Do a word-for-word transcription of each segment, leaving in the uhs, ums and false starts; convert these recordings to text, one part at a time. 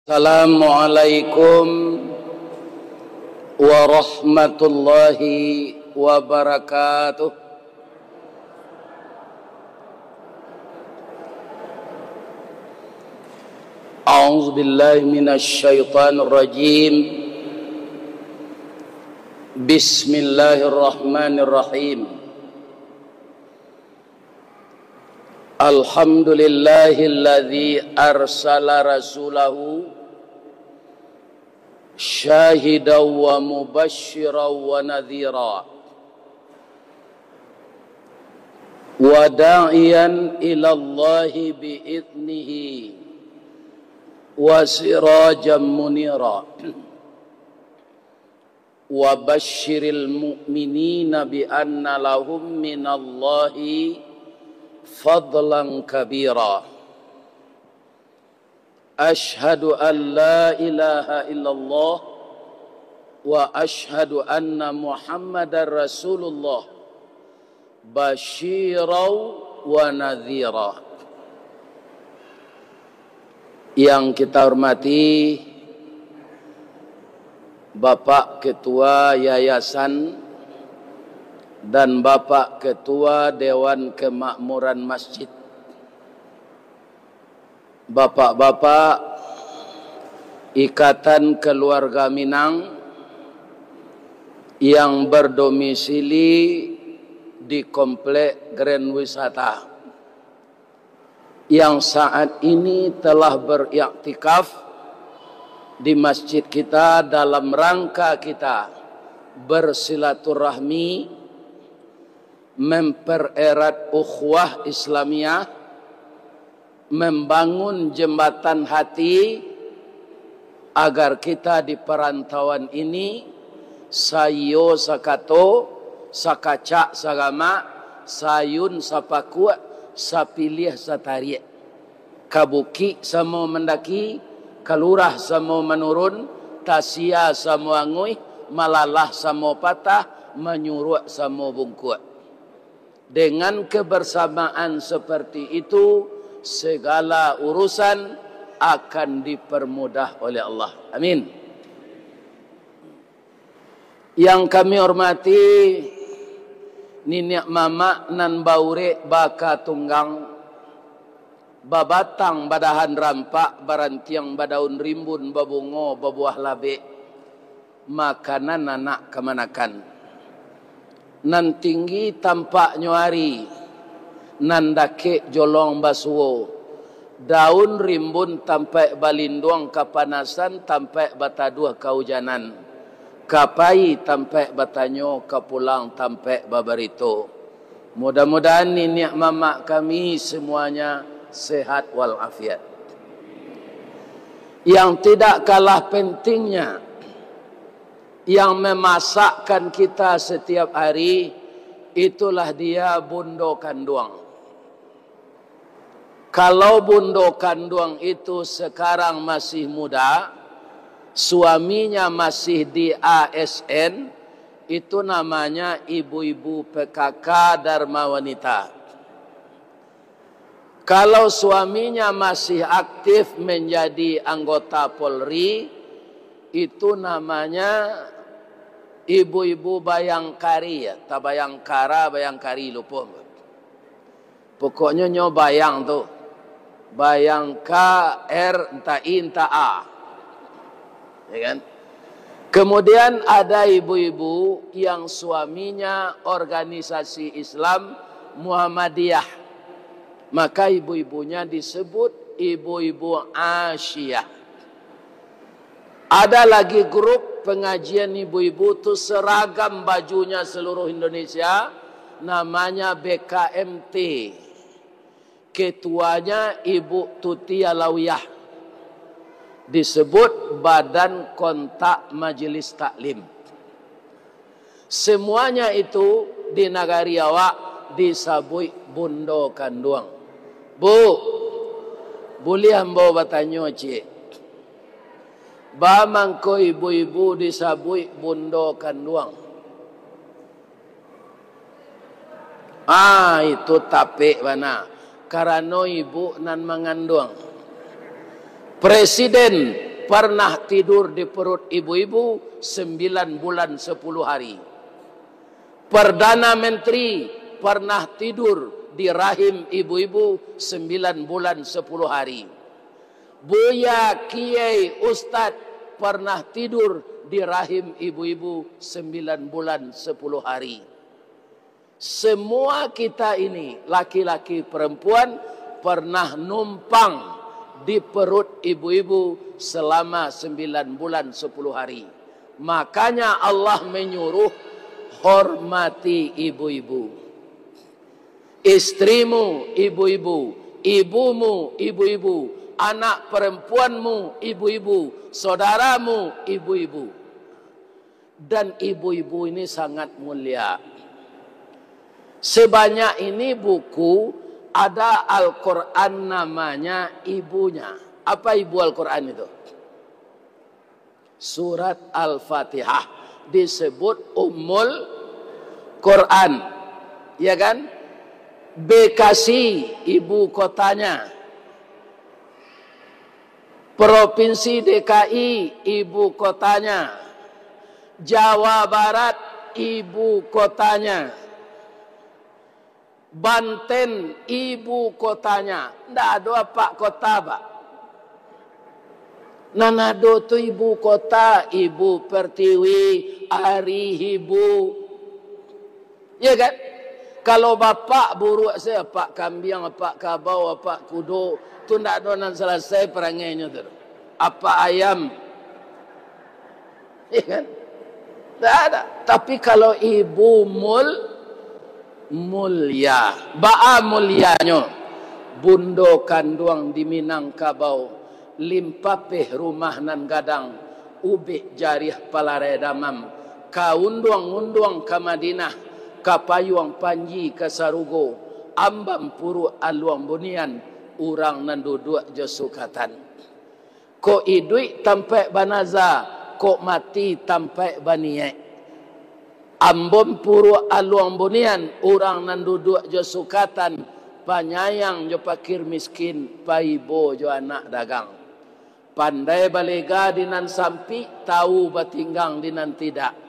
Assalamualaikum warahmatullahi wabarakatuh. A'udzubillahi minasyaitonirrajim. Bismillahirrahmanirrahim. Alhamdulillahilladzi arsala rasulahu syahidan wa mubasysyiran wa nadhira, wa da'iyan ilallahi bi idznihi, wa sirajan munira. Wa basyiril mu'minina bi anna lahum minallahi fadlan kabira. Asyhadu an la ilaha illallah wa asyhadu anna Muhammadar Rasulullah, basyirau wa nadhira. Yang kita hormati Bapak Ketua Yayasan dan Bapak Ketua Dewan Kemakmuran Masjid, bapak-bapak Ikatan Keluarga Minang yang berdomisili di Komplek Grand Wisata, yang saat ini telah beriktikaf di masjid kita dalam rangka kita bersilaturahmi, mempererat ukhuwah Islamiyah, membangun jembatan hati, agar kita di perantauan ini saiyo sakato, sakacak sagamak, saayun sapakuak, sapiliah satariak. Ka bukik samo mandaki, ka lurah samo manurun, tasia samo anguih, malalah samo patah, manyuruak samo bungkuak. Dengan kebersamaan seperti itu, segala urusan akan dipermudah oleh Allah. Amin. Yang kami hormati niniak mamak nan baurek baka tunggang, babatang badahan rampak, barantiang badaun rimbun, babungo babuah labek, makanan anak kamanakan. Nan tinggi tampaknyo ari, nan dakek jolong basuo, daun rimbun tampaik balinduang kapanasan, tampaik bataduah kaujanan, ka pai tampaik batanyo, ka pulang tampaik babarito. Mudah-mudahan niniak mamak kami semuanya sehat walafiat. Yang tidak kalah pentingnya, yang memasakkan kita setiap hari, itulah dia bundo kanduang. Kalau bundo kanduang itu sekarang masih muda, suaminya masih di A S N, itu namanya ibu-ibu P K K Dharma Wanita. Kalau suaminya masih aktif menjadi anggota Polri, itu namanya ibu-ibu bayangkari, ya, tabayangkara, bayangkari, lupo. Pokoknyo nyo bayang tu. Bayang ka, er, entah i, entah a. Ya kan? Kemudian ada ibu-ibu yang suaminya organisasi Islam Muhammadiyah. Maka ibu-ibunya disebut ibu-ibu Asyiyah. Ada lagi grup pengajian ibu-ibu tu seragam bajunya seluruh Indonesia, namanya B K M T. Ketuanya Ibu Tuti Alawiyah, disebut Badan Kontak Majelis Taklim. Semuanya itu di nagari awak disabuik bundo kanduang. Bu, buliah ambo batanyo ciek? Ba mangko ibu-ibu disabuik bundo kanduang? Ah, itu tapek bana, karano ibu nan manganduang. Presiden pernah tidur di perut ibu-ibu sembilan bulan sepuluh hari. Perdana Menteri pernah tidur di rahim ibu-ibu sembilan bulan sepuluh hari. Buya, kiai, ustad pernah tidur di rahim ibu-ibu sembilan bulan sepuluh hari. Semua kita ini, laki-laki, perempuan, pernah numpang di perut ibu-ibu selama sembilan bulan sepuluh hari. Makanya Allah menyuruh, hormati ibu-ibu. Istrimu, ibu-ibu. Ibumu, ibu-ibu. Anak perempuanmu, ibu-ibu. Saudaramu, ibu-ibu. Dan ibu-ibu ini sangat mulia. Sebanyak ini buku, ada Al-Quran namanya ibunya. Apa ibu Al-Quran itu? Surat Al-Fatihah disebut Ummul Quran, ya kan? Bekasi ibu kotanya, Provinsi D K I ibu kotanya, Jawa Barat ibu kotanya, Banten ibu kotanya. Ndak ado apak kota, Pak. Nan ado tu ibu kota, ibu pertiwi, ari ibu. Ya kan? Kalau bapak buruak se, apak kambiang, apak kabau, apak kudo, tu ndak ado nan salasai parangainyo tu. Apak ayam. Ya kan? Ndak ada. Tapi kalau ibu mul-, mulia, baa mulianyo? Bundo kanduang di Minangkabau, limpapeh rumah nan gadang, ubek jariah palarai damam, ka unduang-unduang ka Madinah, ka payuang panji ka sarugo, ambam puruak aluang bunian, urang nan duduak jo sukatan. Kok iduik tampaik banaza, kok mati tampaik baniaik. Ambam puruak aluang bunian, urang nan duduak jo sukatan, panyayang jo pakir miskin, paibo jo anak dagang. Pandai balega di nan sampik, tau batinggang di nan tidak.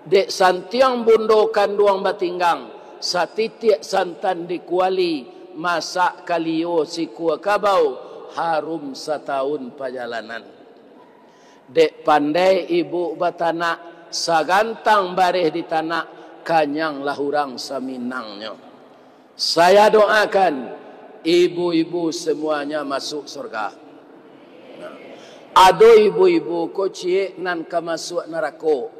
Dek santiang bundo kanduang batinggang, satitiak santan di kuali, masak kalio sikua kabau, harum satahun pajalanan. Dek pandai ibu batanak, sagantang bareh ditanak, kanyanglah urang saminangnyo. Saya doakan ibu-ibu semuanya masuk surga. Nah, ado ibu-ibu ko ciek nan ka masuak narako.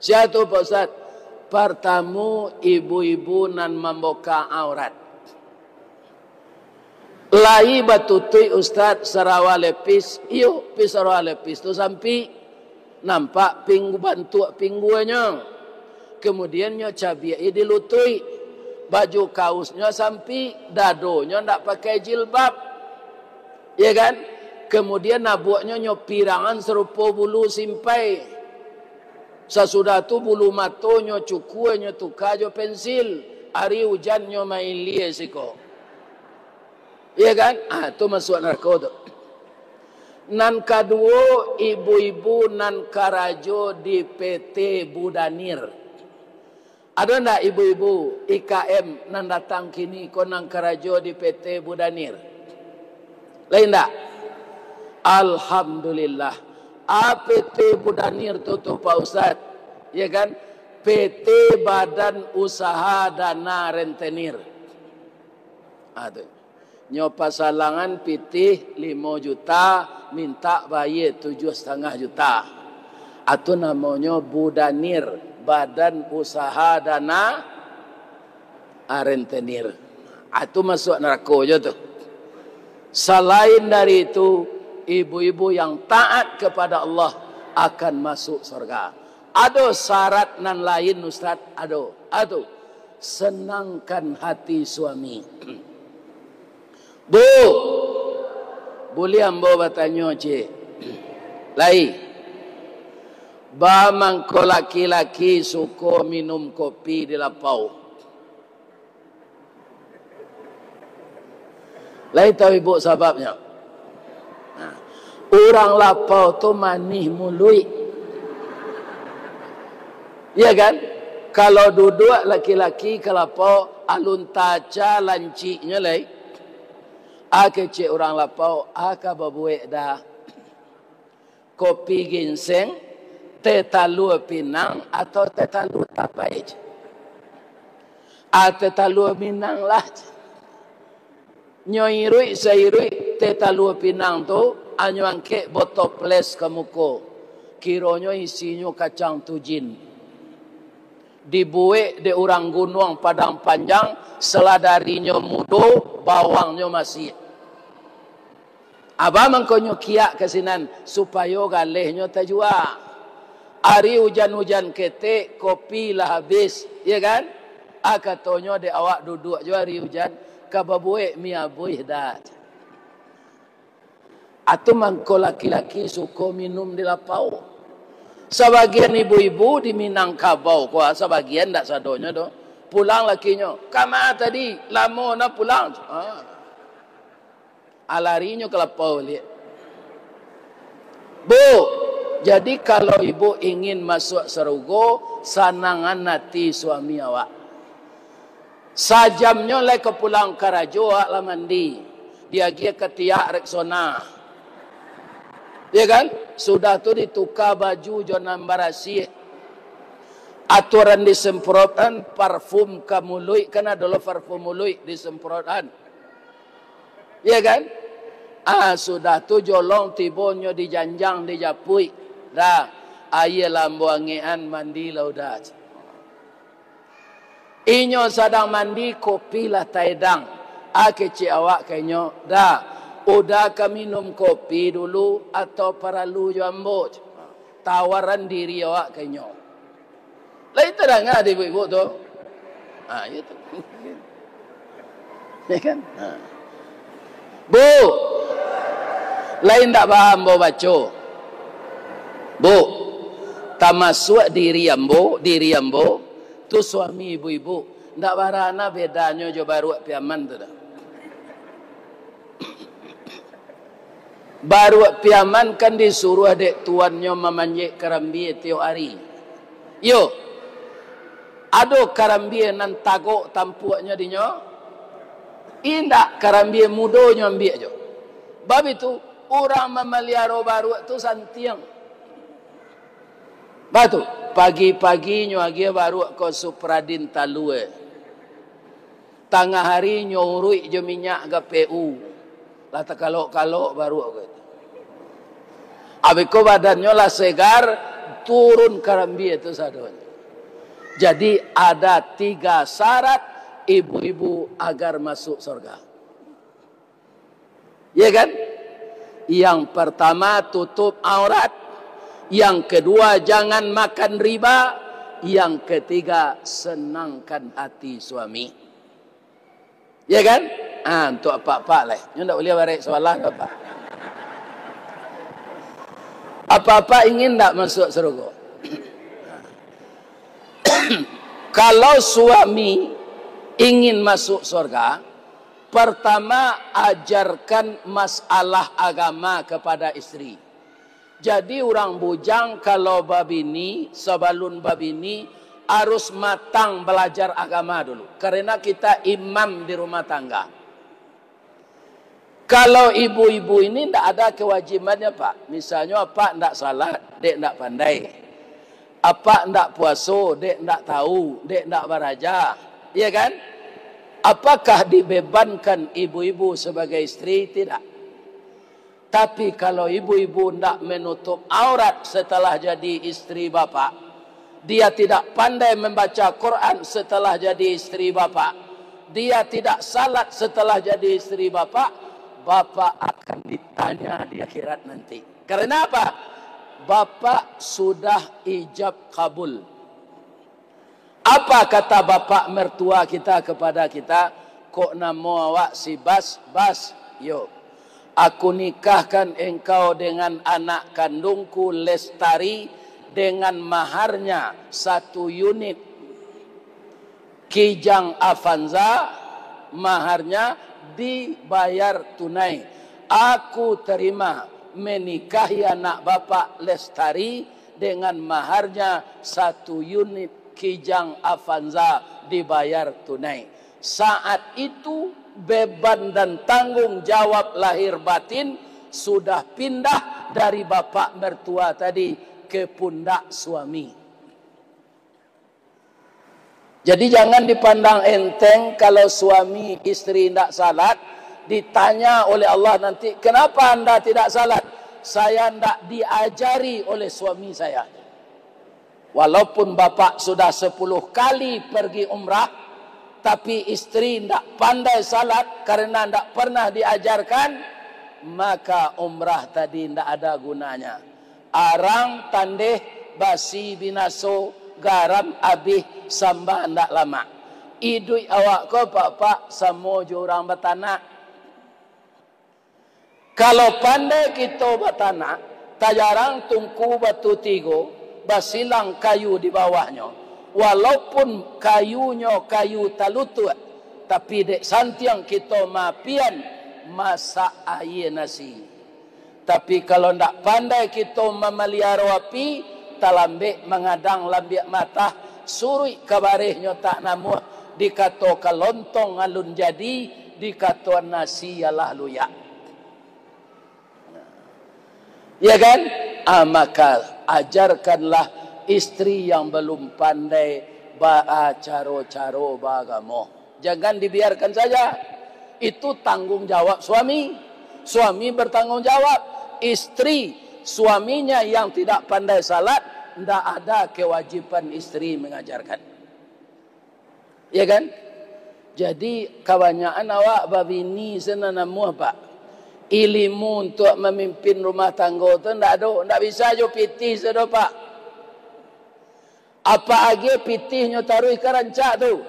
Sia tu, Pak Ustaz? Partamo, ibu-ibu nan mamboka aurat. Lai batutuik, Ustaz, sarawa lepis. Iyo, pi sarawa lepis tu sampik. Nampak pinggu, bantuak pingguanyo. Kemudian nyo cabiak di lutuik. Baju kausnyo sampik, dadonyo ndak pakai jilbab. Ya kan? Kemudian abuaknyo nyo pirangan sarupo bulu simpai. Sasudah tu bulu matonyo cukua nyo tuka jo pensil. Ari ujan nyo mailia siko. Iya kan? Ah, tu masuak narako tu. Nan kaduo, ibu-ibu nan karajo di P T Budanir. Ado ndak ibu-ibu I K M nan datang kini ko nan karajo di P T Budanir? Lain ndak? Alhamdulillah. A P T Budanir tu, tu, Pak Ustaz, ya kan? P T Badan Usaha Dana Rentenir. Ah, tu. Nyo pasalangan pitih limo juta, mintak bayia tujuah satangah juta. Atu namonyo Budanir, Badan Usaha Dana Rentenir. Atu masuak narako jo tu. Salain dari itu, ibu-ibu yang taat kepada Allah akan masuk surga. Ado syarat nan lain, Ustaz? Ado. Atu, senangkan hati suami. Bu, buliah ambo batanyo, Cik? Lai. Ba mangko laki-laki suko minum kopi di lapau? Lai tahu ibu sababnyo? Nah, Urang lapau tu manih muluik. Ya kan? Kalau duduak laki-laki ka lapau, alun taca lanciknyo lai. A kecek urang lapau, a ka babuek dah. Kopi ginseng, teh talua pinang, atau teh talua tapai? A, teh talua minang lah. Nyo iruik sairuik teh talua pinang tu, a nyo angkek botoples ka muko. Kironyo isinyo kacang tujin. Dibuek dek urang Gunuang Padang Panjang, seladarinyo mudo, bawangnyo masiak. Aba mangkonyo kiak ka sinan, supayo galehnyo tajua. Ari ujan-ujan ketek, kopi lah abih, ya kan? A, katonyo dek awak duduak jo ari ujan, ka babuek mi abuih dah. Atu mangko laki-laki suko minum di lapau. Sabagian ibu-ibu di Minangkabau ko, sabagian ndak sadonyo doh. Pulang lakinyo, "Kama tadi, lamo na pulang." Ha. Alarinyo ka lapau baliak. Bu, jadi kalau ibu ingin masuk sarugo, sanangan ati suami awak. Sajamnyo lai ka pulang karajo, awak lah mandi. Diagiah katiak Rexona. Ya kan? Sudah tu dituka baju jo nan barasiah. Aturan disemprotkan parfum ka muluik, kan ado lo parfum muluik disemprotkan. Ya kan? Ah, sudah tu jolong tibonyo di janjang, di japuik. Dah, aia lah ambo angekan, mandi lah udah. Inyo sadang mandi, kopi lah taedang. Ah, kecek awak ka inyo, "Dah, udah ka minum kopi dulu, atau paralu jo ambo?" Tawaran diri awak ka inyo. Lai tadanga dek ibu-ibu tu? Ha, iyo tu. Ya kan? Ha. Bu, lai ndak ba ambo baco. Bu, tamasuak diri ambo, diri ambo, tu suami ibu-ibu, ndak bara na bedanyo jo baruak Piaman tu doh. Baruak Piaman kan disuruah dek tuannyo mamanjek karambia tiok ari. Iyo, ado karambia nan tagok tampuaknyo dinyo? Indak, karambia mudonyo ambiak jo. Bab itu, urang mamaliaro baruak tu santiang. Batu, pagi-pagi nyo agiah baruak ko Supradin talua. Tangah ari nyo uruik jo minyak G P U. Lah takalok-kalok baruak ko itu. Abih ko badannyo lah segar, turun karambia tu sadonyo. Jadi, ada tiga syarat ibu-ibu agar masuk surga. Ya kan? Yang pertama, tutup aurat. Yang kedua, jangan makan riba. Yang ketiga, senangkan hati suami. Ya kan? Ah, untuk apak-apak lah. Nyo ndak buliah barek sabalah doh, Pak. Apak-apak ingin ndak masuk surga? Kalau suami ingin masuk surga, pertama, ajarkan masalah agama kepada isteri. Jadi, urang bujang kalau babini, sabalun babini, harus matang balajar agama dulu. Karena kita imam di rumah tangga. Kalau ibu-ibu ini ndak ada kewajibannya, Pak. Misalnyo, apak ndak salat, dek ndak pandai. Apak ndak puaso, dek ndak tahu, dek ndak baraja. Iya kan? Apakah dibebankan ibu-ibu sebagai isteri? Tidak. Tapi kalau ibu-ibu ndak menutup aurat setelah jadi isteri bapak, dia tidak pandai membaca Quran setelah jadi isteri bapak, dia tidak salat setelah jadi isteri bapak, bapak akan ditanya di akhirat nanti. Karena apa? Bapak sudah ijab kabul. Apa kata bapak mertua kita kepada kita? Kok namo awak si Bas? Bas, yo. Aku nikahkan engkau dengan anak kandungku Lestari dengan maharnya satu unit Kijang Avanza, maharnya dibayar tunai. Aku terima. menikahi anak Bapak Lestari dengan maharnya satu unit Kijang Avanza dibayar tunai. Saat itu, beban dan tanggung jawab lahir batin sudah pindah dari bapak mertua tadi ke pundak suami. Jadi, jangan dipandang enteng kalau suami istri indak salat, ditanya oleh Allah nanti, "Kenapa anda tidak salat?" "Saya ndak diajari oleh suami saya." Walaupun bapak sudah sepuluh kali pergi umrah, tapi istri ndak pandai salat karena ndak pernah diajarkan, maka umrah tadi ndak ada gunanya. Arang tandeh basi binaso, garam abih samba ndak lamak. Iduik awak ko, Pak-pak, samo jo urang batanak. Kalau pandai kito batanak, tajarang tungku batu tigo, basilang kayu di bawahnyo. Walaupun kayunyo kayu talutuak, tapi dek santiang kito maapian masak aia nasi. Tapi kalau ndak pandai kito mamaliaro api, talambek mangadang lambiak matah, suruik ka barehnyo tak namuah, dikato ka lontong alun jadi, dikato nasi alah luyak. Ya kan? Ah, maka ajarkanlah istri yang belum pandai ba-, ah, caro-caro baagamo. Jangan dibiarkan saja. Itu tanggung jawab suami. Suami bertanggung jawab. Istri, suaminya yang tidak pandai salat, ndak ada kewajiban istri mengajarkan. Ya kan? Jadi, kabanyakan awak babini se nan namuah, Pak. Ilimu untuak mamimpin rumah tanggo tu ndak ado, ndak bisa jo pitih se doh, Pak. Apa agiah pitihnyo taruih ka rancak tu,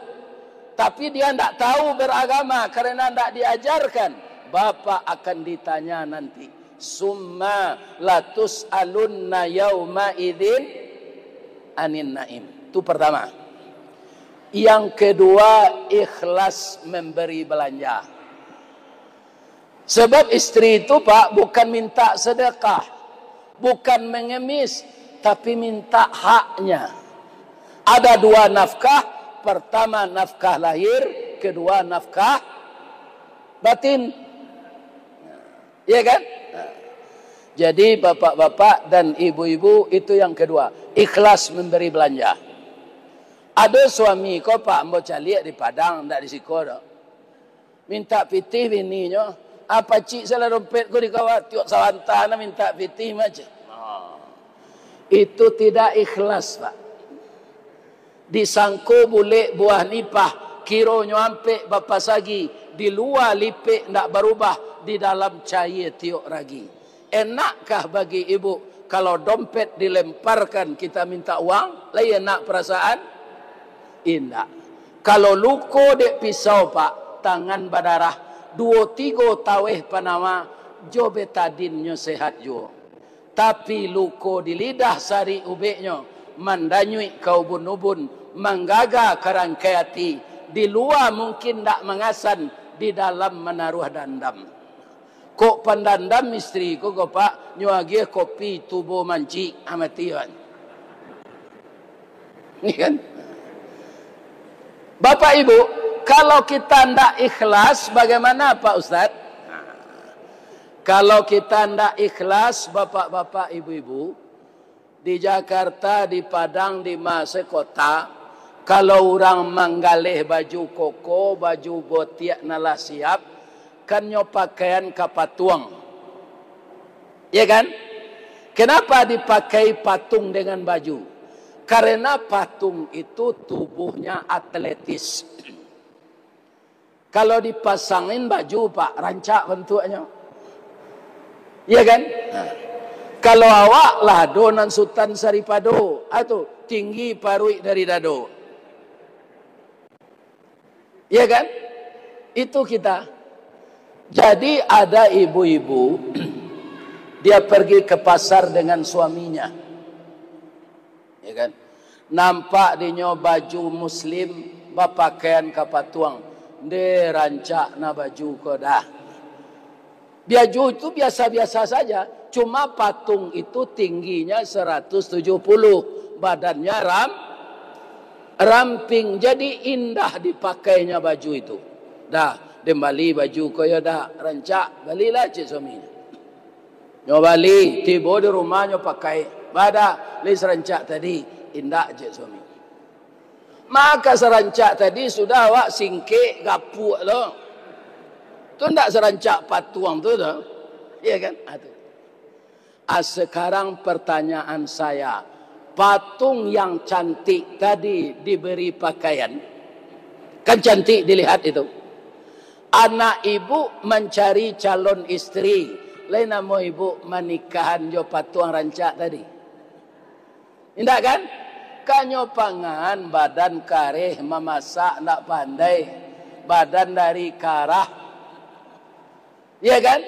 tapi dia ndak tahu beragama karena ndak diajarkan, Bapak akan ditanya nanti. "Summa latus'alunna yauma idzin anin na'im." Itu pertama. Yang kedua, ikhlas memberi belanja. Sebab istri itu, Pak, bukan minta sedekah, bukan mengemis, tapi minta haknya. Ada dua nafkah, pertama nafkah lahir, kedua nafkah batin. Ya kan? Jadi, bapak-bapak dan ibu-ibu, itu yang kedua, ikhlas memberi belanja. Ado suami ko, Pak, ambo caliak di Padang, ndak di siko doh. Minta pitih bininyo, "Ah, pacik salah dompet ko di kawah, tiok sabanta na minta pitih macam." Ah. Itu tidak ikhlas, Pak. Disangko bulek buah nipah, kironyo ampek bapasagi, di lua lipek ndak barubah, di dalam caia tiok ragi. Enakkah bagi ibu kalau dompet dilemparkan kita minta uang? Lai enak perasaan? Indak. Kalau luko dek pisau, Pak, tangan badarah, duo tigo taweh panawa, jo betadinnyo sehat juo. Tapi luko di lidah sarik ubeknyo, mandanyuik ka ubun-ubun, manggaga ka rangkai ati, di lua mungkin ndak mangasan, di dalam manaruah dandam. Kok pandandam istri ko, ko, Pak, nyo agiah kopi tubo mancik, ah, mati, Pak. Iya kan? Bapak Ibu, kalau kita ndak ikhlas, bagaimana, Pak Ustaz? Kalau kita ndak ikhlas, bapak-bapak, ibu-ibu, di Jakarta, di Padang, di ma se kota, kalau urang manggaleh baju koko, baju botiak nan lah siap, kan nyo pakaian ka patuang. Ya kan? Kenapa dipakai patung dengan baju? Karena patung itu tubuhnya atletis. Kalau dipasangin baju, Pak, rancak bantuaknyo. Iya kan? Nah. Kalau awak lah ado nan Sutan Saripado, ah, tu, tinggi paruik dari dado. Iya kan? Itu kita. Jadi ada ibu-ibu, dia pergi ke pasar dengan suaminya. Ya kan? Nampak dinyo baju muslim, bapakaian ka patuang. Nde rancak na baju ko dah. Baju itu biasa-biasa saja, cuma patung itu tingginya seratus tujuh puluh, badannya ram-, ramping, jadi indah dipakainya baju itu. Dah, den bali baju ko yo dak, rancak, balilah cek suaminyo. Nyo bali, tibo di rumah nyo pakai, badah, lai sarancak tadi, indak cek suaminyo. Maka sarancak tadi sudah awak singkek gapuak tu. Tu ndak sarancak patuang tu, tu. Iya kan? Ah, tu. Ah, sekarang pertanyaan saya, patung yang cantik tadi diberi pakaian? Kan cantik dilihat itu. Anak ibu mencari calon istri, lai namo ibu manikahan jo patuang rancak tadi? Indak kan? Kanyo pangan, badan kareh, mamasak ndak pandai, badan dari karah. Iya kan?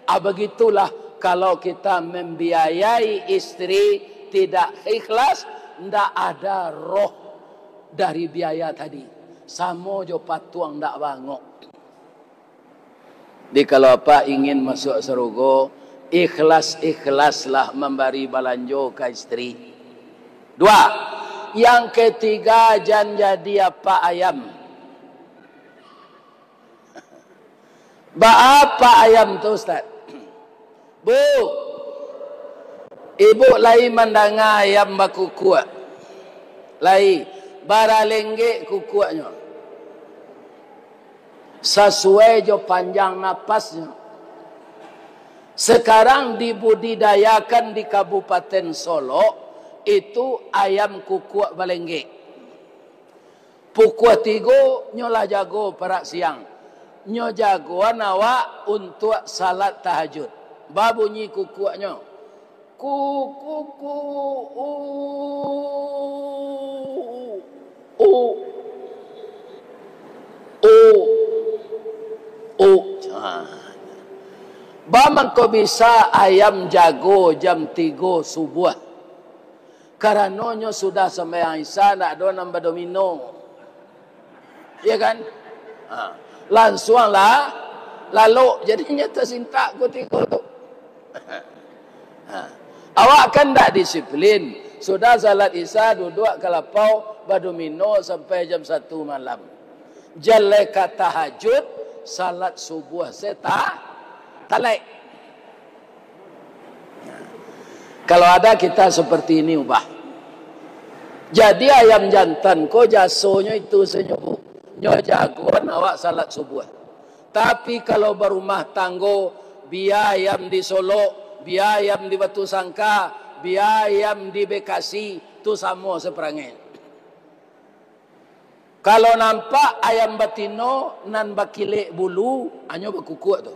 Ah, begitulah kalau kita membiayai istri tidak ikhlas, ndak ada roh dari biaya tadi. Samo jo patuang ndak bangok. Jadi, kalau apak ingin masuak sarugo, ikhlas-ikhlaslah mambari balanjo ka istri. Dua, yang ketiga, jan jadi apak ayam. Baa apak ayam tu, Ustaz? Bu, ibu lai mandanga ayam bakukuak? Lai, bara lenggek kukuaknyo? Sasuai jo panjang napasnyo. Sekarang dibudidayakan di Kabupaten Solok, itu ayam kukuak balenggek. Pukua tigo nyo lah jago parak siang. Nyo jagoan awak untuak salat tahajud. Babunyi kukuaknyo. Ku, ku, ku, u, u, u, u. Ah. Baa mangko bisa ayam jago jam tigo subuah? Karano nyo sudah sambayang Isya, ndak ado nan badomino. Iya kan? Ha. Lansuang lah lalok, jadi nyo tasintak kutiko tu. Ha. Awak kan ndak disiplin. Sudah salat Isya, duduak ka lapau, badomino sampai jam satu malam. Jan lai ka tahajud, salat subuah se ta-, talaik. Kalau ada kita seperti ini, ubah. Jadi, ayam jantan ko jasonyo itu sajo, Bu. Nyo jagoan awak salat subuah. Tapi, kalau barumah tanggo, bia ayam di Solok, bia ayam di Batusangka, bia ayam di Bekasi, tu samo saparangai. Kalau nampak ayam batino nan bakilek bulu, anyo bakukuak tu.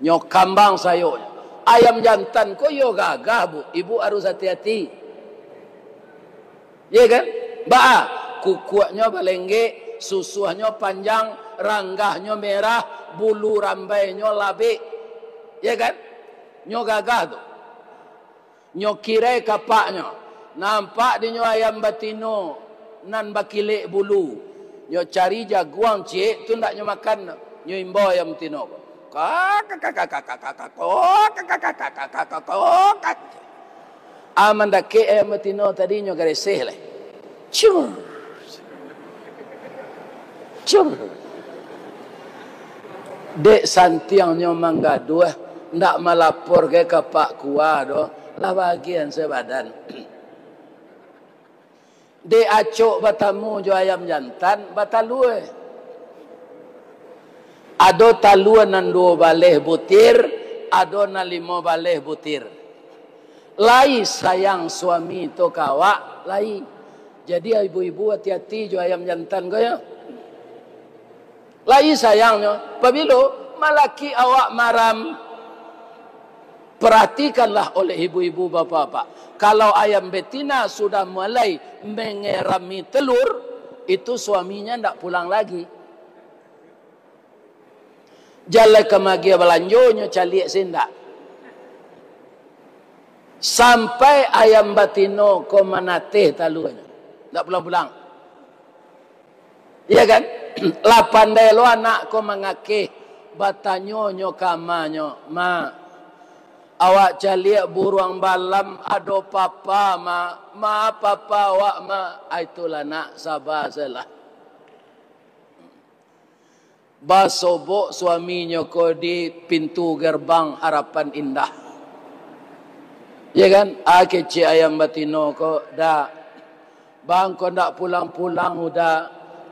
Nyo kambang sayoknyo. Ayam jantan ko iyo gagah, Bu. Ibu harus hati-hati. Iya kan? Baa, kukuaknyo balenggek, susuahnyo panjang, ranggahnyo merah, bulu rambainyo labek. Iya kan? Nyo gagah tu. Nyo kirai kapaknyo, nampak dinyo ayam batino nan bakilek bulu. Nyo cari jaguang ciek tu ndak nyo makan, nyo imbau ayam batino ko. Kak, kak, kak, kak, kak, kak, kak, kak, kak, kak, kak, kak, kak, kak. Ah, mandakek ayam batino tadi nyo gareseh lai. Cur. Cur. Dek santiangnyo manggaduah, ndak malapor ka Pak Kua doh, lah bagian sabadan. Dek acok batamu jo ayam jantan, batalua. Ado talua nan duo baleh butir, ado nan limo baleh butir. Lai sayang suami tu ka awak, lai. Jadi, ibu-ibu hati-hati jo ayam jantan ko, yo. Lai sayangnyo, pabilo malaki awak maram, perhatikanlah oleh ibu-ibu, bapak-bapak. Kalau ayam betina sudah mulai mengerami telur, itu suaminya ndak pulang lagi. Jan lai ka magiah balanjo, nyo caliak se ndak. Sampai ayam batino ko manateh taluanyo, ndak pulang-pulang. Iya kan? Lah pandai lo anak ko mangakeh, Batanyo nyo ka amanyo, "Ma, awak caliak buruang balam ado papa, Ma. Ma, papa awak, Ma." Ah, itulah nak, saba sajolah. Basobok suaminyo ko di pintu gerbang Harapan Indah. Ya kan? Ah, kecek ayam batino ko, "Dak. Bang, ko ndak pulang-pulang Uda.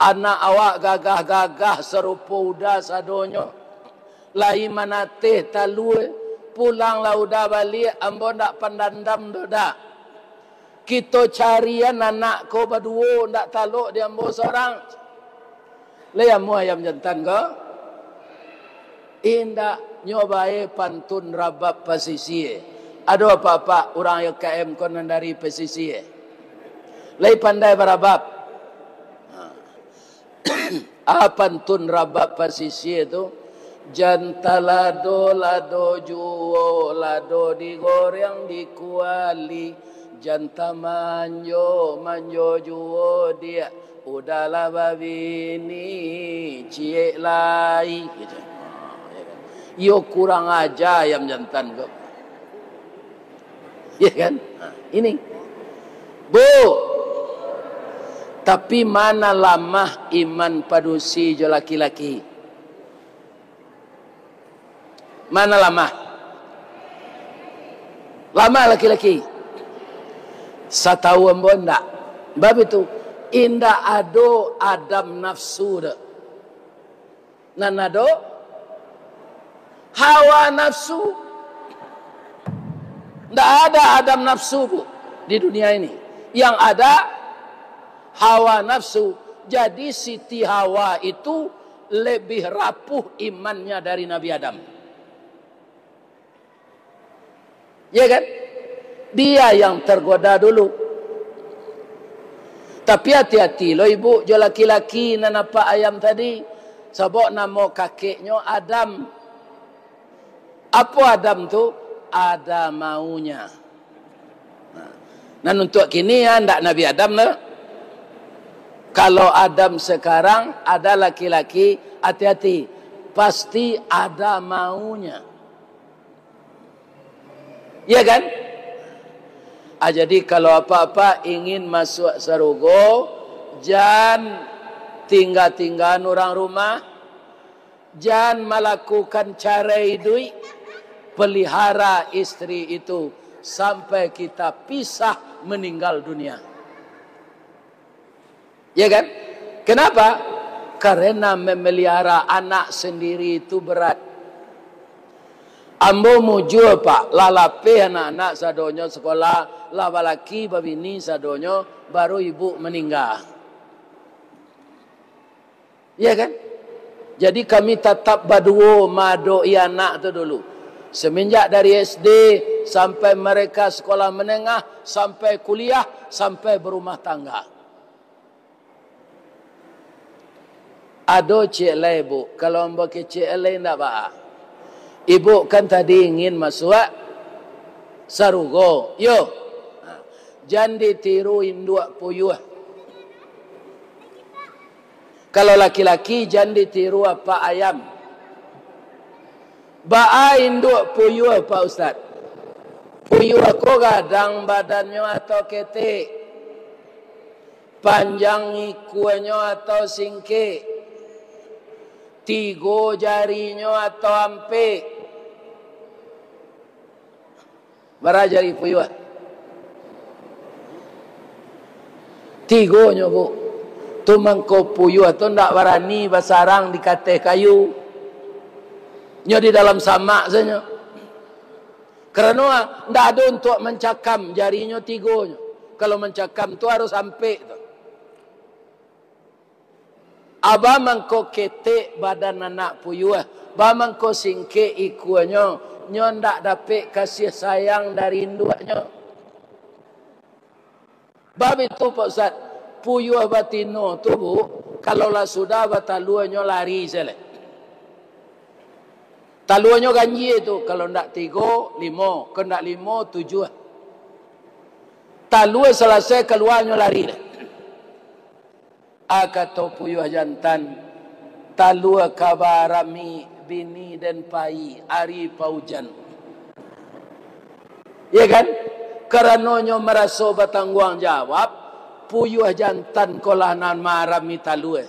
Anak awak gagah-gagah sarupo Uda sadonyo. Lai manateh talua. Pulanglah Uda baliak, ambo ndak pandandam doh, Dak. Kito carian anak ko baduo, ndak talok di ambo sorang." Lai amuah ayam jantan ko? Indak, nyo bae pantun rabab pasisia. Ado apak-apak urang Y K M ko nan dari pasisia? Lai pandai barabab? Ha. Ah, pantun rabab pasisia tu, "Jan talado, lado juo, lado digoreng di kuali, jan tamanjo, manjo juo diak, Uda lah babini ciek lai," gitu. Ha, ya kan? Iyo kurang aja ayam jantan ko. Ya kan? Ha, ini. Bu, tapi mana lamah iman padusi jo laki-laki? Mana lamah? Lamah laki-laki. Satau ambo ndak. Bab itu, indak ado adam nafsu doh. Nan ado hawa nafsu. Ndak ada adam nafsu, Bu, di dunia ini. Yang ada hawa nafsu. Jadi Siti Hawa itu lebih rapuh imannya dari Nabi Adam. Ya kan? Dia yang tergoda dulu. Tapi hati-hati lo ibu jo laki-laki nan apak ayam tadi. Sabab namo kakeknyo Adam. Apo Adam tu? Ada maunya. Nah, nan untuak kini, ya, ndak Nabi Adam tu. Kalau Adam sekarang ada laki-laki, hati-hati, pasti ada maunya. Ya kan? Ah, jadi kalau apak-apak ingin masuk sarugo, jan tingga-tinggaan urang rumah, jan malakukan carai iduik, pelihara istri itu sampai kita pisah meninggal dunia. Ya kan? Kenapa? Karena memelihara anak sendiri itu berat. Ambo mujua, Pak, lah lapeh anak-anak sadonyo sekolah, lah balaki babini sadonyo, baru ibu meninggal. Ya kan? Jadi kami tatap baduo maadoki anak tu dulu. Semenjak dari S D sampai mereka sekolah menengah, sampai kuliah, sampai berumah tangga. Ado ciek lai, Bu. Kalau ambo kecek lai ndak baa. Ibu kan tadi ingin masuak sarugo. Yo. Ha. Jan ditiru induak puyuah. Kalau laki-laki, jan ditiru apak ayam. Baa induak puyuah, Pak Ustaz? Puyuah ko gadang badannyo atau ketek? Panjang ikuanyo atau singkek? Tigo jarinyo atau ampek? Bara jari puyuah? Tigonyo, Bu. Tu mangko puyuah tu ndak barani basarang di kateh kayu. Nyo di dalam samak sajo. Karano ndak ado untuak mancakam jarinyo tigonyo. Kalau mancakam tu harus ampek tu. Baa mangko ketek badan anak puyuah, baa mangko singkek ikuanyo, nyo ndak dapek kasih sayang dari induaknyo. Bab itu, Pak Ustaz, puyuah batino tu, Bu, kalau lah sudah batalua, nyo lari sajo. Taluanyo ganjia tu, kalau ndak tigo, limo, kalau ndak limo, tujuah. Talua salasai kaluanyo lari dah. Ah, kato puyuah jantan, talua ka barami bini den pai ari paujan. Ya kan? Karano nyo maraso batangguang jawab, puyuah jantan ko lah nan maarami talua.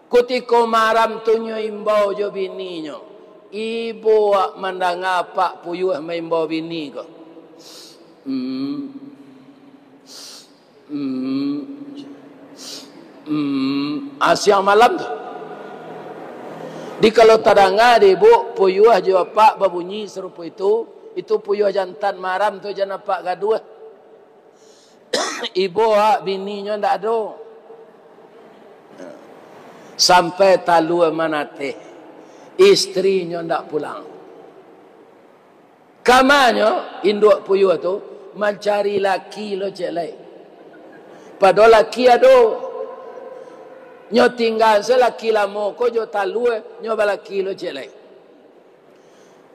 Kutiko maram tu nyo imbau jo bininyo. Ibo wak mandanga apak puyuah maimbau bini ko. Hmm. Hmm. Hmm. Ah, siang malam tu. Di kalau tadanga di ibu puyuah jo apak babunyi sarupo itu, itu puyuah jantan maram tu jan apak gaduah. Ibo awak bininyo ndak ado. Sampai talua manateh, istrinyo ndak pulang. Kamanyo induak puyuah tu mancari laki lo cek lai. Pado laki ado. Nyo tingga se laki lamo ko jo talua, nyo balaki lo cek lai.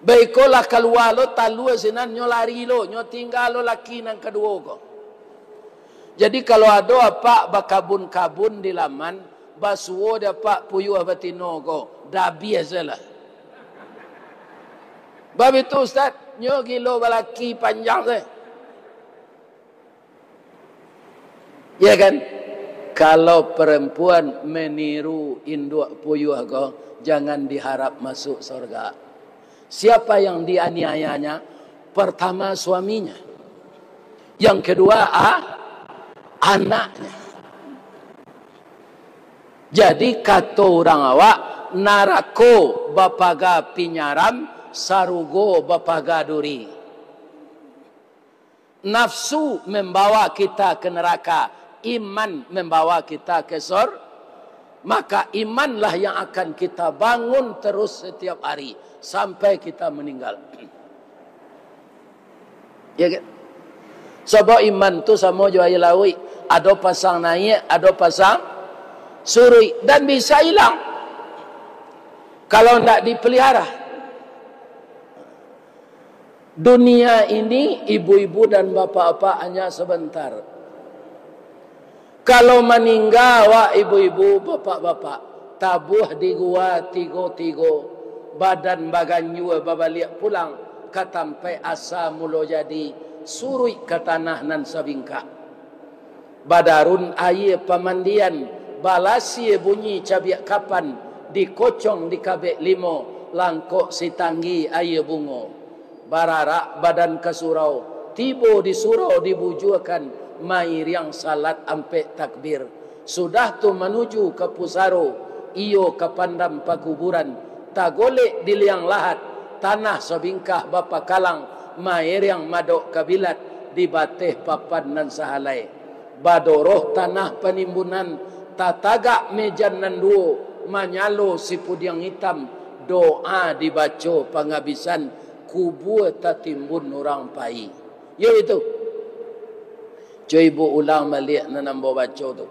Baiko lah kalua lo talua sinan, nyo lari lo, nyo tingga lo laki nan kaduo ko. Jadi, kalau ado apak bakabun-kabun di laman, basuo di apak puyuah batino ko, dabiah se lah. Bab itu, Ustaz, nyo gilo balaki panjang se. Ya kan? Kalau perempuan meniru induak puyuah ko, jangan diharap masuk surga. Siapa yang dianiayanya? Pertama, suaminya. Yang kedua, ah, anaknya. Jadi, kato urang awak, narako bapaga pinyaram, sarugo bapaga duri. Nafsu membawa kita ke neraka, iman membawa kita ke sor-, maka imanlah yang akan kita bangun terus setiap hari sampai kita meninggal. Ya kan? Sabab iman tu samo jo aia lauik, ado pasang naiak, ado pasang suruik, dan bisa hilang kalau ndak dipelihara. Dunia ini, ibu-ibu dan bapak-bapak, hanya sebentar. Kalau maningga awak ibu-ibu, bapak-bapak, tabuah di gua tigo-tigo, badan baganjua babaliak pulang ka tampaik asa mulo jadi, suruik ka tanah nan sabingkak. Badarun aia pamandian, balasia bunyi cabiak kapan, dikocong dikabek limo, langkok sitanggi aia bungo. Bararak badan ka surau, tibo di surau dibujuakan, mairiang salat ampek takbir. Sudah tu manuju ka pusaro, iyo ka pandam pakuburan, tagolek di liang lahat, tanah sabingkah bapakalang, mairiang madok kabilat, di bateh papan nan sahalai. Badoroh tanah panimbunan, tatagak mejan nan duo, manyalo sipudiang itam, doa dibaco pangabisan, kubua tatimbun urang pai. Yo itu. Cubo ibu ulang baliak nan ambo baco tu.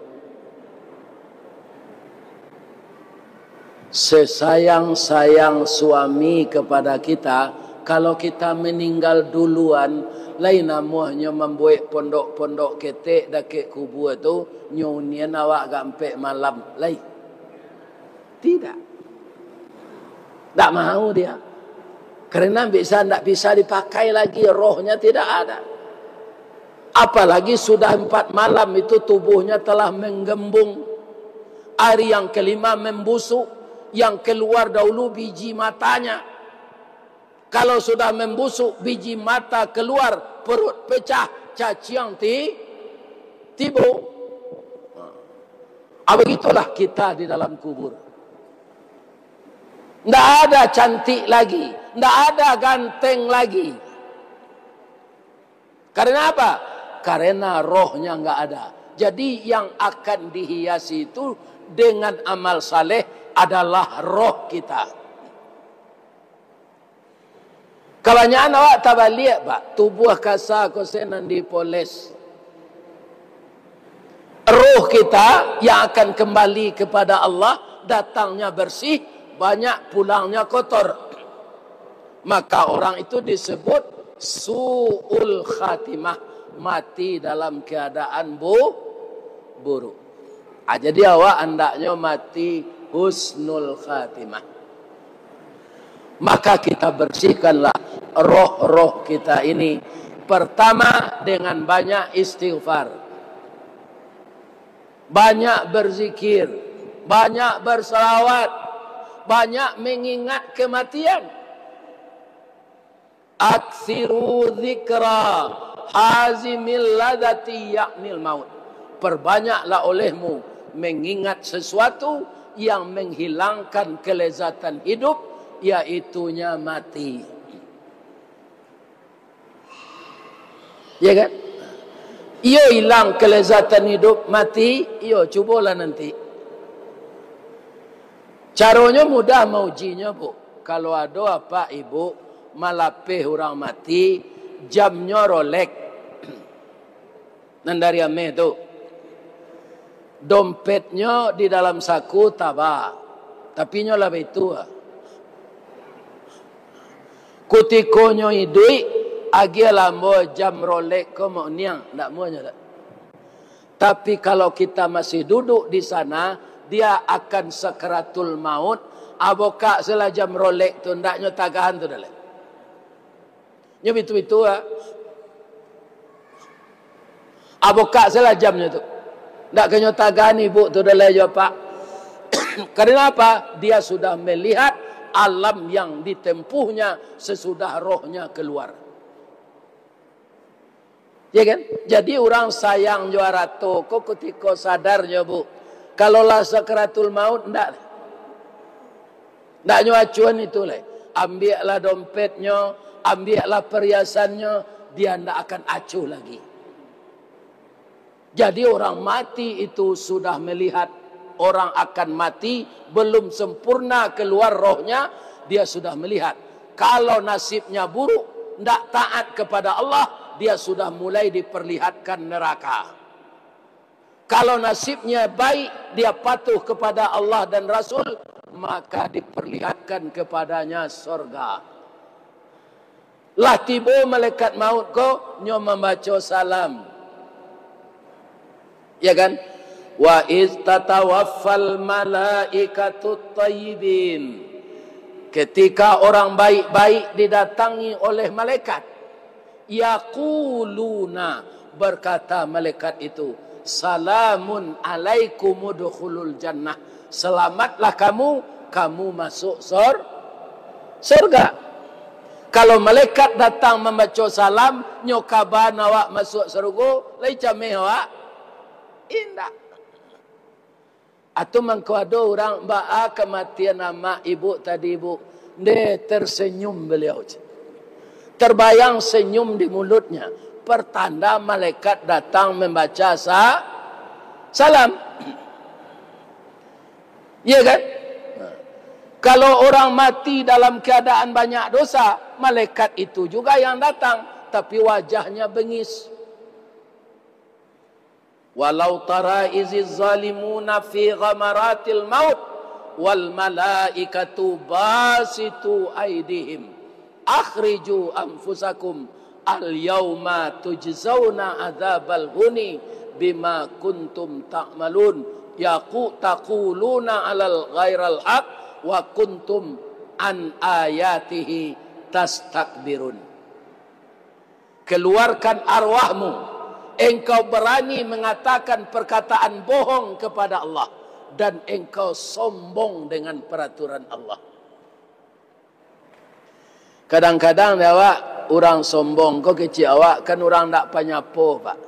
Sesayang-sayang suami kepada kita, kalau kita meninggal duluan, lai namuahnyo mambuek pondok-pondok ketek dakek kubua tu, nyo unian awak agak ampek malam, lai. Tidak. Ndak mau dia. Karena bisa, ndak bisa dipakai lagi, rohnya tidak ada. Apalagi sudah empat malam itu tubuhnya telah menggembung. Hari yang kelima membusuk, yang keluar dahulu biji matanya. Kalau sudah membusuk, biji mata keluar, perut pecah, caciang ti-, tibo. Ah, begitulah kita di dalam kubur. Ndak ada cantik lagi, ndak ada ganteng lagi. Karena apa? Karena rohnya nggak ada. Jadi, yang akan dihiasi itu dengan amal saleh adalah roh kita. Kabanyakan awak tabaliak, Pak. Tubuah kasa ko se nan dipoles. Roh kita yang akan kembali kepada Allah, datangnya bersih, banyak pulangnya kotor. Maka orang itu disebut su'ul khatimah, mati dalam keadaan bu-, buruk. Ah, jadi awak andaknyo mati husnul khatimah. Maka kita bersihkanlah roh-roh kita ini, pertama dengan banyak istighfar, banyak berzikir, banyak berselawat, banyak mengingat kematian. Aksiru zikra hazimil ladati yaknil maut. Perbanyaklah olehmu mengingat sesuatu yang menghilangkan kelezatan hidup, yaitunya mati. Ya kan? Iyo hilang kelezatan hidup, mati, iyo cubolah nanti. Caronyo mudah maujinyo, Bu. Kalau ado apak ibuk malapeh urang mati, jamnyo Rolex. Nan dari ameh tu. Dompetnyo di dalam saku taba. Tapi nyo lah baitu ah. Kutiko nyo iduik, agiahlah ambo jam Rolex ko, Mak Uniang, ndak muahnyo dak? Tapi kalau kita masih duduk di sana, dia akan sakaratul maut, abokak salah jam Rolex tu, ndak nyo tagahan tu dah lai. Nyo bitu-bitu ah. Abokak salah jamnyo tu. Ndak ka nyo tagahan ibuk tu dah lai jo apak. Karena apa? Dia sudah melihat alam yang ditempuhnya sesudah rohnya keluar. Ya kan? Jadi urang sayang jo arato ko kutiko sadarnyo, Bu. Kalau lah sakaratul maut, ndak. Ndak nyo acuahan itu lai. Ambiaklah dompetnyo, ambiaklah perhiasannyo, dia ndak akan acuh lagi. Jadi orang mati itu sudah melihat orang akan mati, belum sempurna keluar rohnya, dia sudah melihat. Kalau nasibnya buruk, ndak taat kepada Allah, dia sudah mulai diperlihatkan neraka. Kalau nasibnya baik, dia patuh kepada Allah dan Rasul, maka diperlihatkan kepadanya sorga. Lah tibo malaikat maut ko, nyo mambaco salam. Ya kan? "Wa iz tatawaffal malaikatut thayyibin." Ketika orang baik-baik didatangi oleh malaikat, yaquluna, berkata malaikat itu, "Salamun alaikum udkhulul jannah." Selamatlah kamu, kamu masuk sor-, sorga. Kalau malaikat datang mambaco salam, nyo kaban awak masuak sarugo, lai cameh awak? Indak. Atau mangko ado urang, "Baa kamatian amak ibuk tadi, Buk?" Ndeh, tersenyum beliau. Terbayang senyum di mulutnya. Pertanda malaikat datang membaca sa-, salam. Iya kan? Kalau orang mati dalam keadaan banyak dosa, malaikat itu juga yang datang, tapi wajahnya bengis. "Walau tara iziz zalimuna fi ghamaratil maut wal malaikatu basitu aidihim akhriju anfusakum al yauma tujzauna adzabal huni bima kuntum ta'malun yaqu taquluna alal ghairal haq wa kuntum an ayatihi tastakbirun." Keluarkan arwahmu, engkau berani mengatakan perkataan bohong kepada Allah, dan engkau sombong dengan peraturan Allah. Kadang-kadang dek awak, urang sombong ko kecek awak, kan urang ndak panyapo, Pak.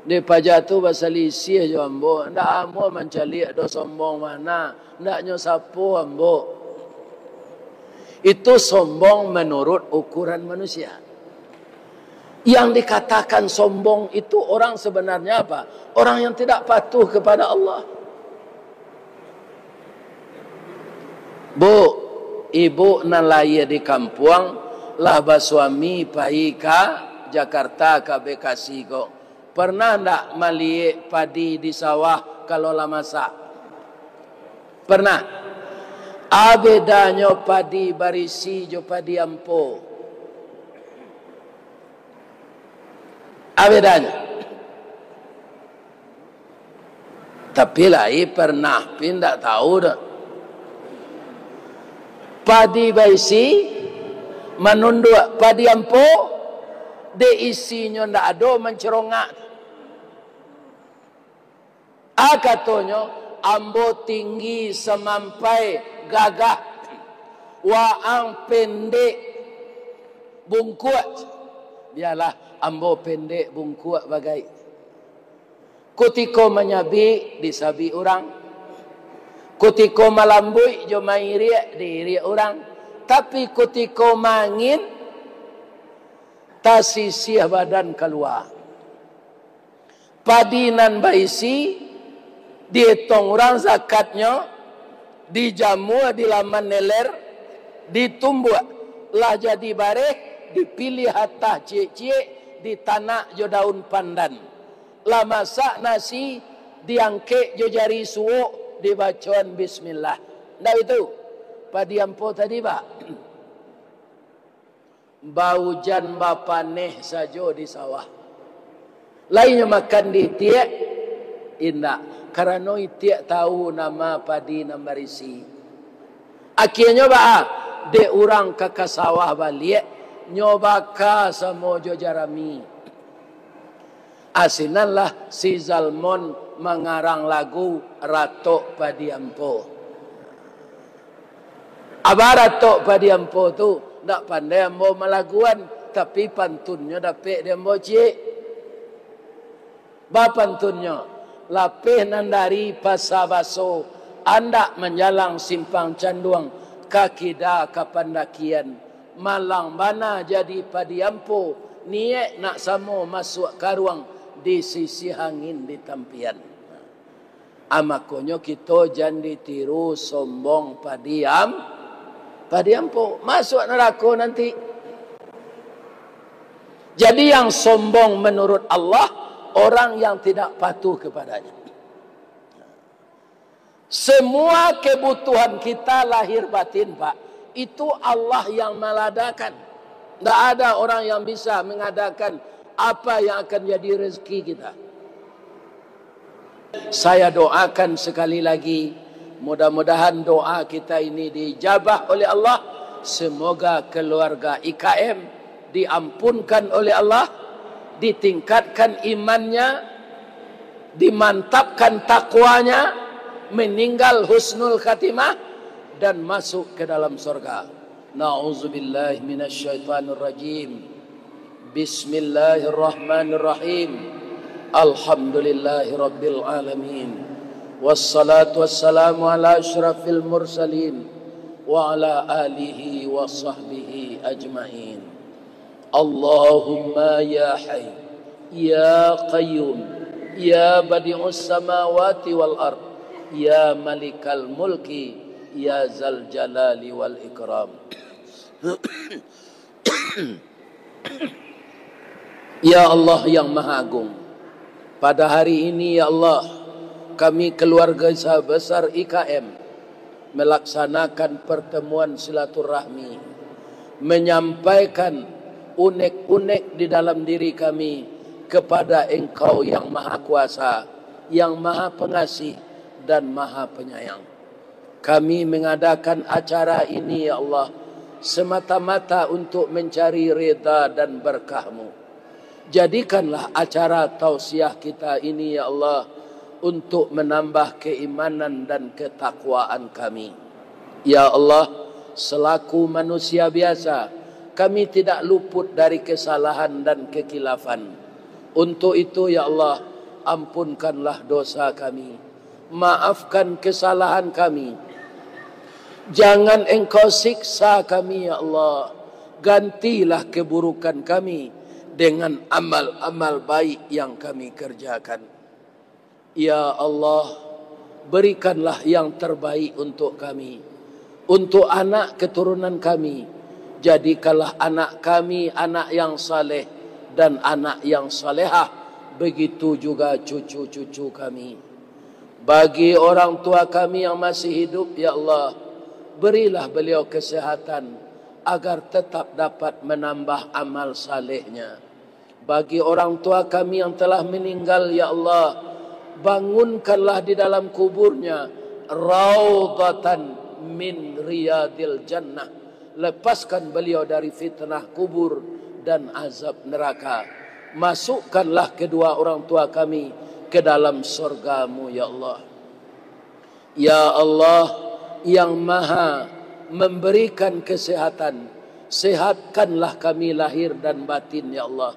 Dek paja tu basalisiah jo ambo, ndak amuah mancaliak doh sombong mah, ndak nyo sapo ambo. Itu sombong menurut ukuran manusia. Yang dikatakan sombong itu orang sebenarnya apa? Orang yang tidak patuh kepada Allah. Bu, ibuk nan lahia di kampuang, lah basuami pai ka Jakarta, ka Bekasi ko. Pernah ndak maliek padi di sawah kalau lah masak? Pernah. A bedanyo padi barisi jo padi ampo? A bedanyo. Tapi lai pernah pi ndak tahu doh. Padi baisi, manunduak padi ampo, dek isinyo ndak ado mancerongak. A katonyo, ambo tinggi samampai gagah, waang pendek bungkuak. Bialah, ambo pendek bungkuak bagai. Kutiko manyabik, disabik urang. Kutiko malambuik jo mairiak, diiriak urang. Tapi kutiko mangin, tasisiah badan kalua. Padi nan baisi, dietong urang zakatnyo, dijamua di laman neler, ditumbuak, lah jadi bareh, dipiliah atah ciek-ciek, ditanak jo daun pandan. Lah masak nasi, diangkek jo jari suok, dibacoan bismillah. Ndak itu? Padi ampo tadi, Pak. Baujan bapaneh sajo di sawah. Lai nyo makan di itiak? Indak, karano itiak tahu nama padi nan barisi. Akienyo baa? Dek urang ka, ka sawah baliak, nyo baka samo jo jarami. Asinanlah si Zalmon mangarang lagu Ratok Padi Ampo. Abah Ratok Padi Ampo tu, ndak pandai ambo malaguan, tapi pantunnyo dapek di ambo ciek. Bapantunnyo, lapeh nan dari Pasa Baso, andak manjalang Simpang Canduang, ka kida ka pandakian, malang bana jadi padi ampo, niaik nak samo masuak karuang, di sisiah angin di tampian. A, makonyo kito jan ditiru sombong padi am-, padi ampo. Masuak narako nanti. Jadi, yang sombong menurut Allah, orang yang tidak patuh kepada-Nya. Semua kebutuhan kita lahir batin, Pak, itu Allah yang maladakan. Ndak ada orang yang bisa mengadakan apa yang akan jadi rezeki kita. Saya doakan sekali lagi, mudah-mudahan doa kita ini diijabah oleh Allah. Semoga keluarga I K M diampunkan oleh Allah, ditingkatkan imannya, dimantapkan takwanya, meninggal husnul khatimah, dan masuk ke dalam surga. Na'udzubillahi minasyaitonirrajim. Bismillahirrahmanirrahim. Alhamdulillahirabbil alamin. Wassalatu wassalamu ala asyrafil mursalin wa ala alihi wa sahbihi ajmain. Allahumma ya Hayy, ya Qayyum, ya Badi'us Samawati wal Ard, ya Malikal Mulki, ya Zal Jalali wal Ikram. Ya Allah yang Maha Agung, pada hari ini, ya Allah, kami keluarga besar I K M melaksanakan pertemuan silaturahmi, menyampaikan unek-unek di dalam diri kami kepada Engkau yang Maha Kuasa, yang Maha Pengasih, dan Maha Penyayang. Kami mengadakan acara ini, ya Allah, semata-mata untuk mencari rida dan berkah-Mu. Jadikanlah acara tausiah kita ini, ya Allah, untuk menambah keimanan dan ketakwaan kami. Ya Allah, selaku manusia biasa, kami tidak luput dari kesalahan dan kekhilafan. Untuk itu, ya Allah, ampunkanlah dosa kami. Maafkan kesalahan kami. Jangan Engkau siksa kami, ya Allah. Gantilah keburukan kami dengan amal-amal baik yang kami kerjakan. Ya Allah, berikanlah yang terbaik untuk kami, untuk anak keturunan kami. Jadikanlah anak kami anak yang saleh dan anak yang salehah, begitu juga cucu-cucu kami. Bagi orang tua kami yang masih hidup, ya Allah, berilah beliau kesehatan agar tetap dapat menambah amal salehnya. Bagi orang tua kami yang telah meninggal, ya Allah, bangunkanlah di dalam kuburnya raudhatan min riyadil jannah. Lepaskan beliau dari fitnah kubur dan azab neraka. Masukkanlah kedua orang tua kami ke dalam sorga-Mu, ya Allah. Ya Allah, yang Maha memberikan kesehatan, sehatkanlah kami lahir dan batin, ya Allah.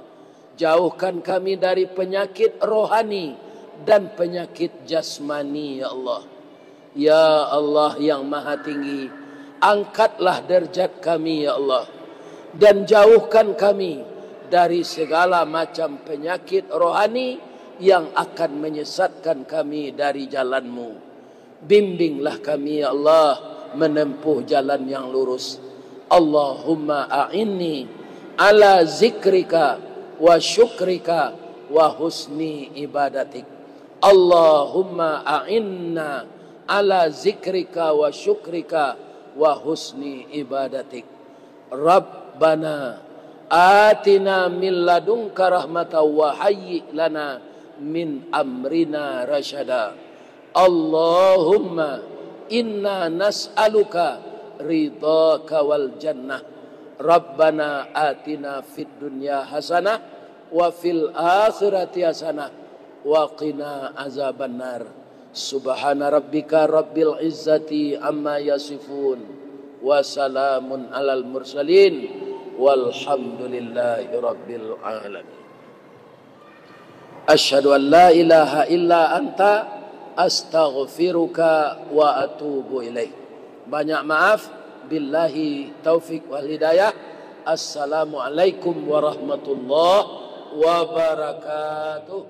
Jauhkan kami dari penyakit rohani dan penyakit jasmani, ya Allah. Ya Allah yang Maha Tinggi, angkatlah derajat kami, ya Allah, dan jauhkan kami dari segala macam penyakit rohani yang akan menyesatkan kami dari jalan-Mu. Bimbinglah kami, ya Allah, menempuh jalan yang lurus. Allahumma a'inni ala zikrika wa syukrika wa husni ibadatik. Allahumma a'inna ala zikrika wa syukrika wa husni ibadatik. Rabbana atina min ladunka rahmatan wa hayyi' lana min amrina rasyada. Allahumma inna nas'aluka ridhaka wal jannah. Rabbana atina fid dunya hasanah wa fil akhirati hasanah wa qina azabannar. Subhana rabbika rabbil izzati amma yasifun. Wa salamun alal mursalin. Walhamdulillahi rabbil alamin. Asyhadu an la ilaha illa anta, astaghfiruka wa atubu ilaik. Banyak maaf. Billahi taufik wal hidayah. Assalamualaikum warahmatullahi wabarakatuh.